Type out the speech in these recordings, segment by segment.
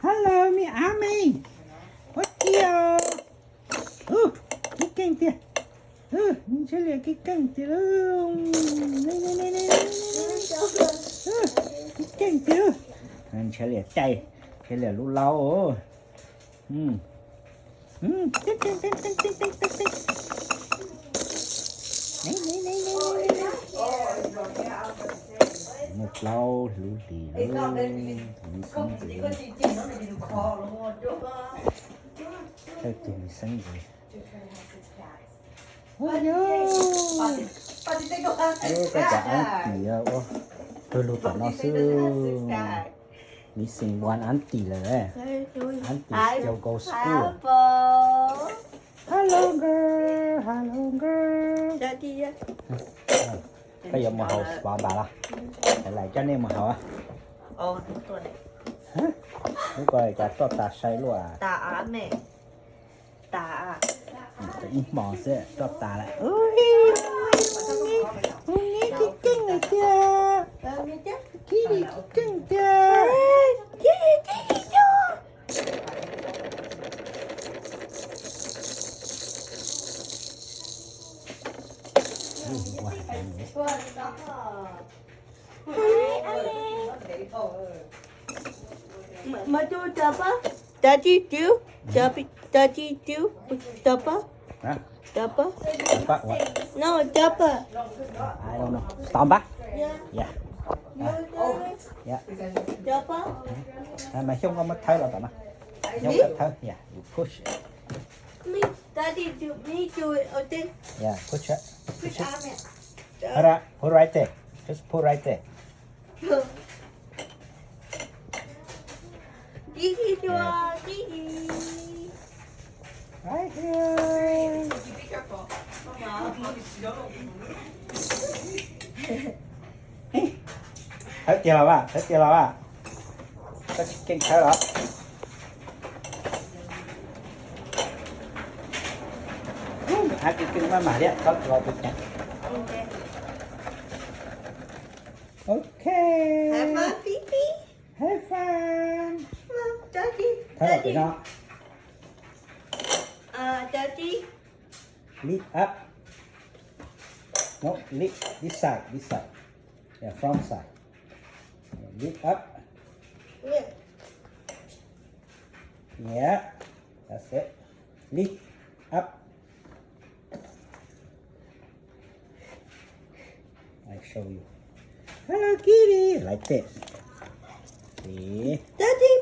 Hello, mi av me. Ua ciav. Ub, keej keej tiag. Ub, ntshe liam keej keej tiag lauj. Ub, keej keej tiag. Ntshe liam caij, ntshe liam lub laub. Mus plaub hlub hlis lub, tus me xeeb ntxwv, thawj tug me xeeb ntxwv. Ua yog, koj cov auntie ua kawg lug tom no xwb. Missing one auntie lawm. Auntie still go school. Hello girl, hello girl. Koj yuav mus haus xov npas los? Lawv coj nej mus haus. Lub ko cas roj tas sai luaj. Ib hmo xwb roj tas lawm. Hu neb keej keej lawm tiag. Keej keej tiag. Daddy do, Daddy do, Papa, Papa, no, Papa. Xov npas. Mas Xyooj koj muab thawb los tom no. Xyooj koj thawb, yeah, you push it. Daddy do, me do it, okay? Yeah, push it. Push it. Put right there. Just put right there. Right here. Thawb kiag los mas, thawb kiag los mas. Koj tsis keej thawb los? Av keej keej maj mam thiab, koj los tus ceev. Ok. Have fun, Fifi. Have fun. Daddy, Daddy. Lift up. No, lift this side, this side. Yeah, front side. Lift up. Yeah. Yeah, that's it. Lift up. I show you. Hello, kitty. Like this. See? Daddy.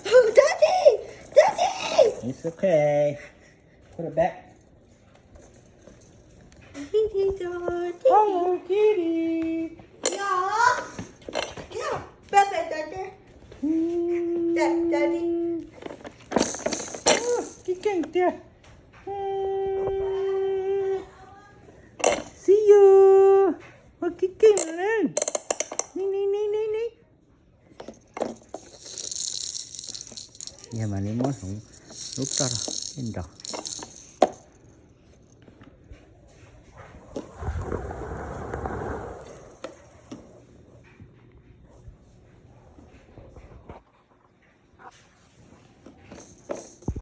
Oh, Daddy. Daddy. It's okay. Put it back. Kitty, Daddy. Hello, kitty. Yeah. Yeah. Bye bye, Daddy. Daddy. Keej keej tiag. See you. Ua keej keej lawm. Ni ni ni ni ni. Yog mas li muab hloov lub roj rau nrog.